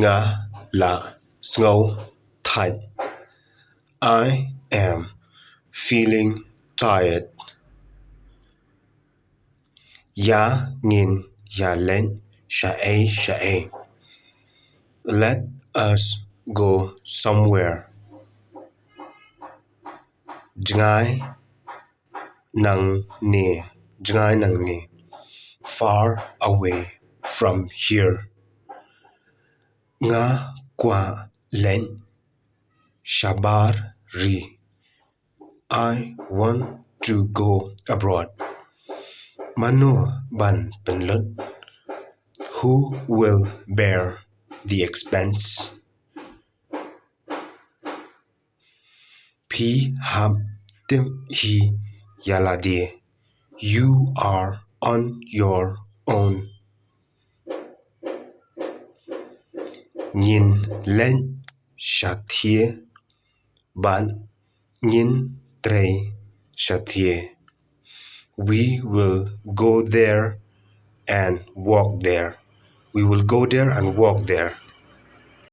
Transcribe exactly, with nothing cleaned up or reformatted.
Nga la sngew thait. I am feeling tired. Ïa ngin ïa leit shaei shaei. Let us go somewhere. Jngai nangne, jngai nangne. Far away from here. Nga kwah leit shabar ri. I want to go abroad. Mano ban pynlut? Who will bear the expense? Phi hap tip hi ïa lade. You are on your own. Ngin leit shathie bad ngin trei shathie. We will go there and walk there. We will go there and walk there.